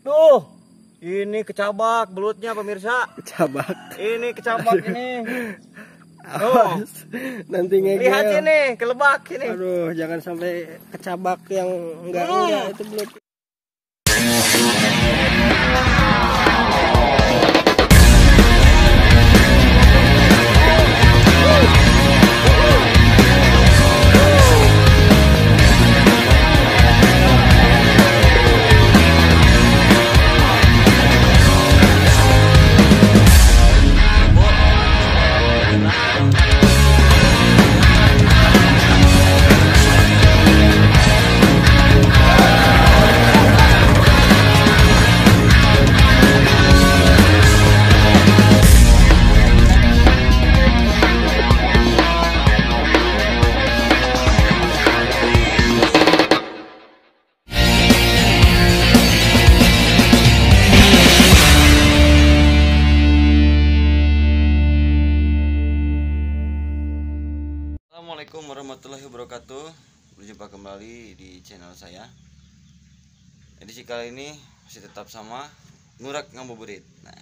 Tuh, ini kecabak belutnya pemirsa. Kecabak. Ini kecabak. Aduh. Ini. Awas, nanti ngegel. Lihat sini, kelebak sini. Aduh, jangan sampai kecabak yang enggak itu belut. Assalamualaikum warahmatullahi wabarakatuh. Berjumpa kembali di channel saya. Edisi kali ini masih tetap sama Ngurak Ngabuburit. Nah,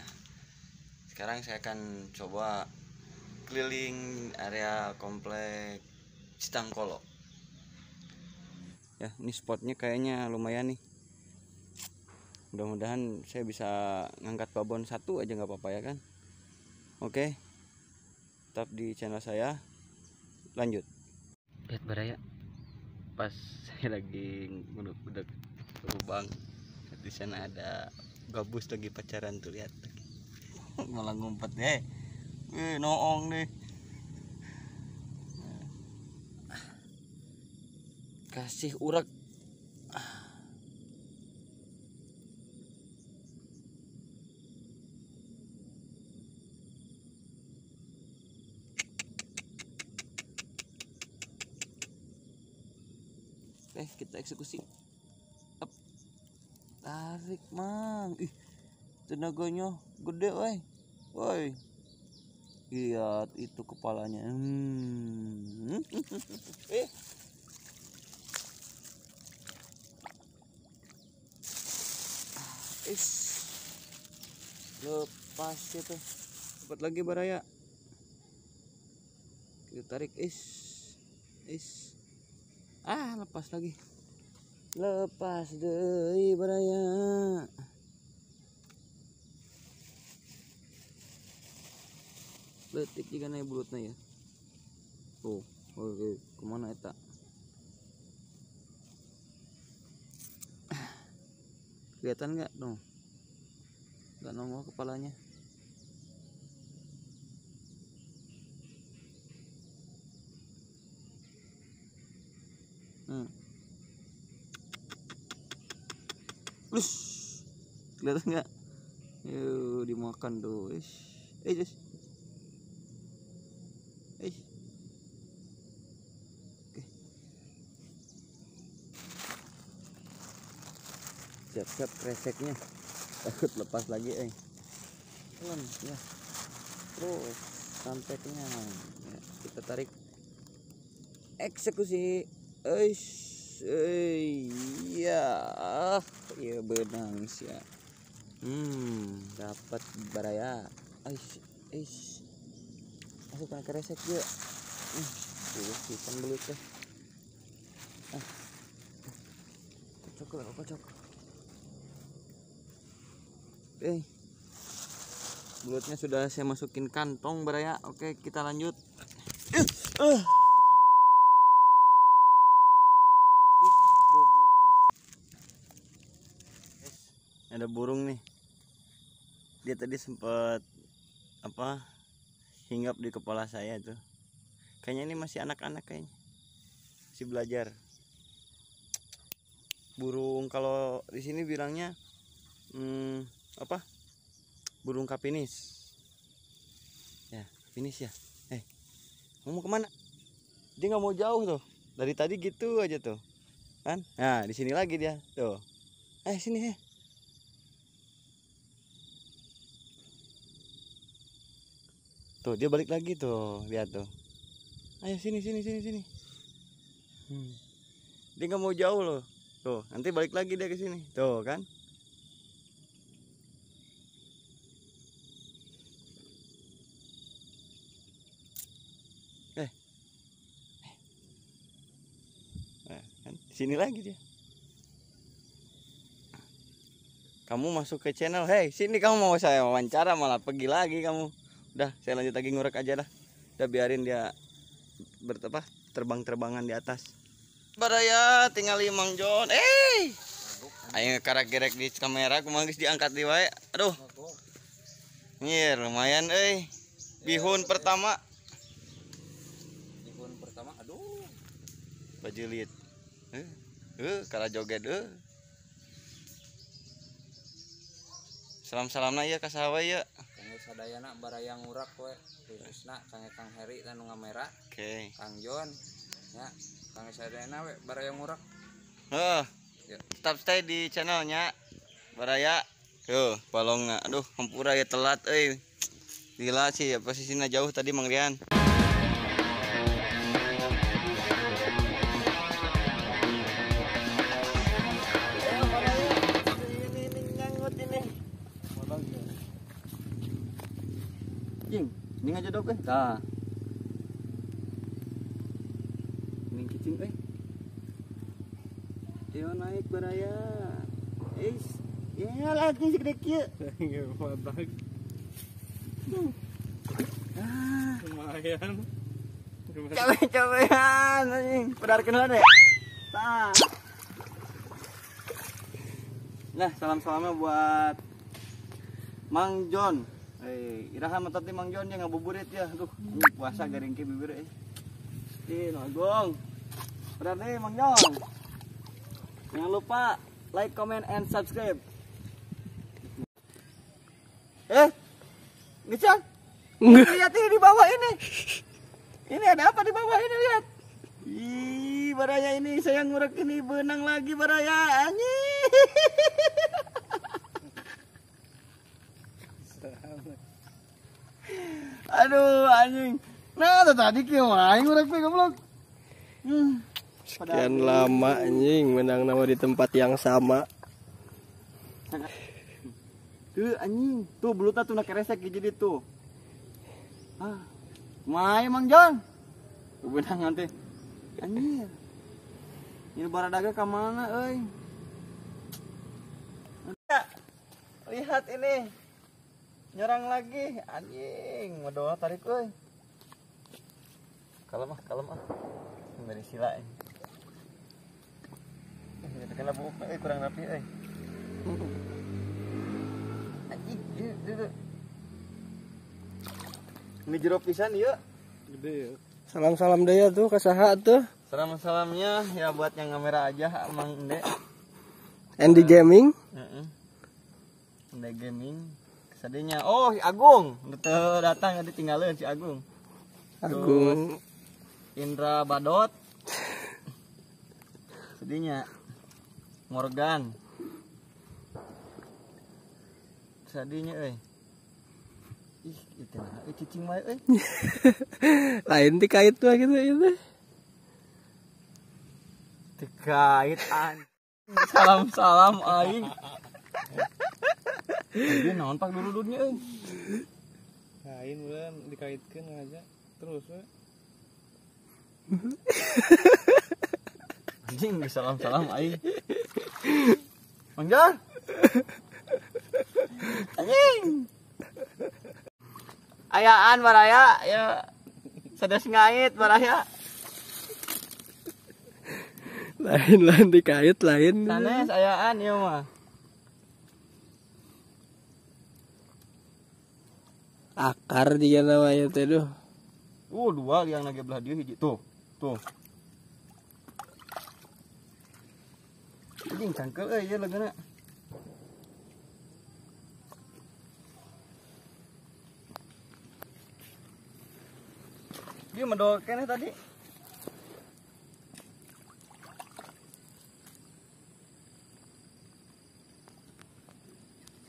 sekarang saya akan coba keliling area komplek Citangkolo. Ya, ini spotnya kayaknya lumayan nih. Mudah-mudahan saya bisa ngangkat babon satu aja nggak apa-apa ya kan. Oke, tetap di channel saya. Lanjut. Lihat baraya, pas saya lagi ngudek-ngudek lubang di sana ada gabus lagi pacaran tuh, lihat. Malah ngumpet deh. Wih, noong deh. Kasih urak. Kita eksekusi. Up. Tarik, mang. Ih, tenaganya gede, woi. Woi. Lihat itu kepalanya. Is. Lepas itu. Dapat lagi baraya. Kita tarik. Is. Is. Ah, lepas lagi. Lepas deh baraya. Letik juga naik bulutnya ya. Oh, oke, kemana eta? Kelihatan nggak dong? Nggak nongol kepalanya. Lus, kelihatan nggak? Yuk, dimakan tuh. Ish. Ish. Ish. Oke. Siap-siap kreseknya. Takut lepas lagi, eh. Pelan ya. Terus sampai kenyang. Ya, kita tarik. Eksekusi. Eish, iya, iya benang sih ya. Dapat baraya. Eish, eish. Masuk kena keresek dia. Ikan belut deh. Kocok, kocok. Belutnya sudah saya masukin kantong baraya. Oke, kita lanjut. Ada burung nih. Dia tadi sempat apa hinggap di kepala saya tuh. Kayaknya ini masih anak-anak kayaknya. Masih belajar. Burung kalau di sini bilangnya apa? Burung kapinis. Ya, kapinis ya. Mau kemana? Dia nggak mau jauh tuh. Dari tadi gitu aja tuh. Kan? Nah, di sini lagi dia tuh. Sini. Tuh, dia balik lagi tuh, lihat tuh. Ayo sini sini sini sini. Dia nggak mau jauh loh. Tuh, nanti balik lagi dia ke sini. Tuh kan. Sini lagi dia. Kamu masuk ke channel, hei sini kamu mau saya wawancara malah pergi lagi kamu. Udah, saya lanjut lagi ngurek aja dah. Udah biarin dia bertapa terbang-terbangan di atas. Baraya tinggal Mang Jon. Ayo karak gerek di kamera kumaha geus diangkat di wae. Aduh. Nyir, lumayan euy. Bihun pertama. Bihun pertama, aduh. Bajulit. Kala joget Salam-salamna ieu ka saha wae ieu? Kangge sadayana baraya ngurak we, khususna kangge Kang Heri tanu ngamera. Oke. Kang Jon nya, kangge sadayana we baraya ngurak. Heuh. Ya. Tetap stay di channelnya baraya. Tuh, balongna. Aduh, hampura ya telat euy. Gila sih ya, posisinya jauh tadi Mang Rian. Jing, ini ngajedog euy. Tah. Ini kicing euy. Ayo naik baraya. Eis. Ya lagi segede kieu. Mantap. Ah, lumayan. Cabe-cabean anjing. Pedarkeun heula deh. Tah. Nah, salam-salamnya buat Mang Jon. Iraha mah tadi Mang Jon ya ngabuburit ya. Aduh, ini puasa garing ke bibir euy. Ih, nagong. Berarti Mang Jon. Jangan lupa like, comment, and subscribe. Ngecang. Lihat ini di bawah ini. Ini ada apa di bawah ini, lihat. Ih, baraya ini saya ngurek ini benang lagi baraya. Anjing. Aduh anjing. Nah, tadi kieu aing ngurek we goblok. Sekian lama anjing menang nama di tempat yang sama. Tuh anjing, tuh belutna tuh nak keresek jadi tuh. Ah. Mai Mang Jon. Benang nanti. Anjir. Ini baradaga ka mana euy? Lihat ini. Nyerang lagi, anjing, medol tarik euy. Kalem ah, kalem ah. Beri sila ini. Kena buuk euy kurang rapi euy. Anjing, ieu. Ini jero pisan ieu. Gede ya. Salam-salam deui tuh ka saha tuh? Salam-salamnya ya buat yang kamera aja Mang Ende. Andy Gaming. Heeh. Ende Gaming. Sadinya, oh si Agung, betul datang tadi tinggalin si Agung. Agung. Terus, Indra Badot. Sadinya Morgan. Sadinya euy. Ih, itu nah, cicing wae euy. Lain dikait mah gitu itu. Dikait an. Salam-salam aing. Dia naon pak dulu-dulunya euy. Lain bulan dikaitkeun aja terus we. Anjing salam-salam aing. Mang Jon. Anjing. Ayaan baraya ya. Sadas ngait baraya. Lain-lain dikait lain. Sanes ayaan ieu mah. Akar dia namanya teh duh. Dua yang lagi belah dia hiji tuh. Tuh. Anjing cangkel euy ieu legeuna. Dia medol keneh tadi.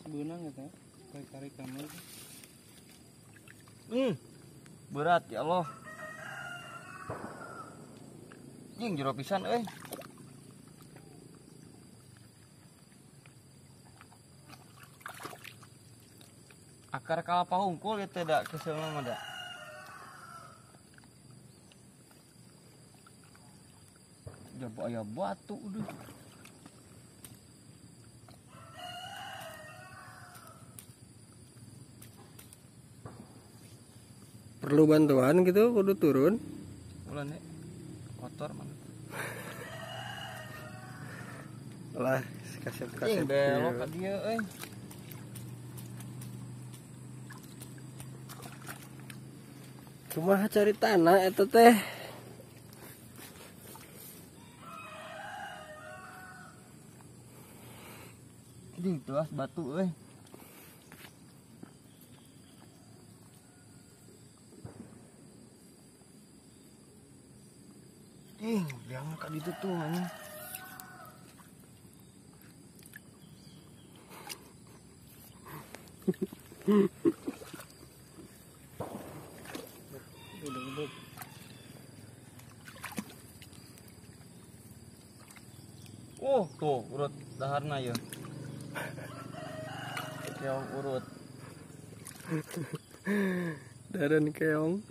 Beunang eta, tarik-tarik kamu. Berat ya Allah. Jing jero pisan euy. Akar kalapa hungkul ya tidak kesel mah da. Jaba aya batu udah. Perlu bantuan gitu, kudu turun. Ulah nek kotor mana. Lah, kasep-kasep. Belok ka dieu euy. Kumaha cari tanah eta teh? Di tuas batu euy. Ih, jangan ka ditu tuh anjing. Oh, tuh urut daharna ya. Keong urut. Daran keong.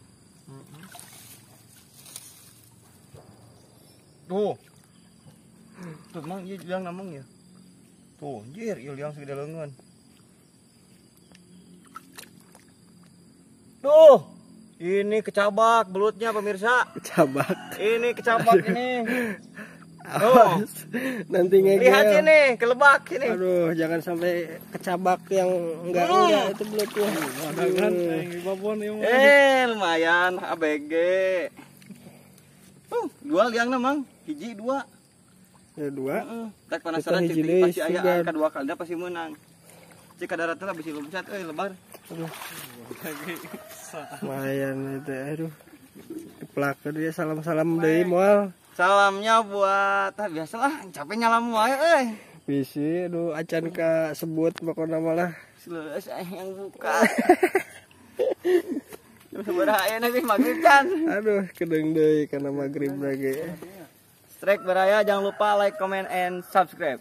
Tuh. Tuh mang ieu liang namang ya. Tuh, anjir, ieu liang segede leungeun. Tuh. Ini kecabak belutnya pemirsa. Kecabak. Ini kecabak ini. Tuh. Nanti ngegel. Lihat sini, kelebak sini. Aduh, jangan sampai kecabak yang enggak itu belutnya. Lumayan ABG. Dua liangna mang, hiji dua. Ya dua. Tak penasaran cik pasti aya kedua kali pasti menang. Cik ka darat teh bisi loncat euy lebar. Aduh. Lumayan itu aduh. Diplak dia salam-salam deui moal. Salamnya buat biasalah capek nyalam wae euy. Bisi aduh acan ka sebut pokona malah. Selesai yang buka. Jam sabaraha aya nih maghrib kan. Aduh, kedeng deui kana maghrib lagi. Strike Baraya, jangan lupa like, comment, and subscribe.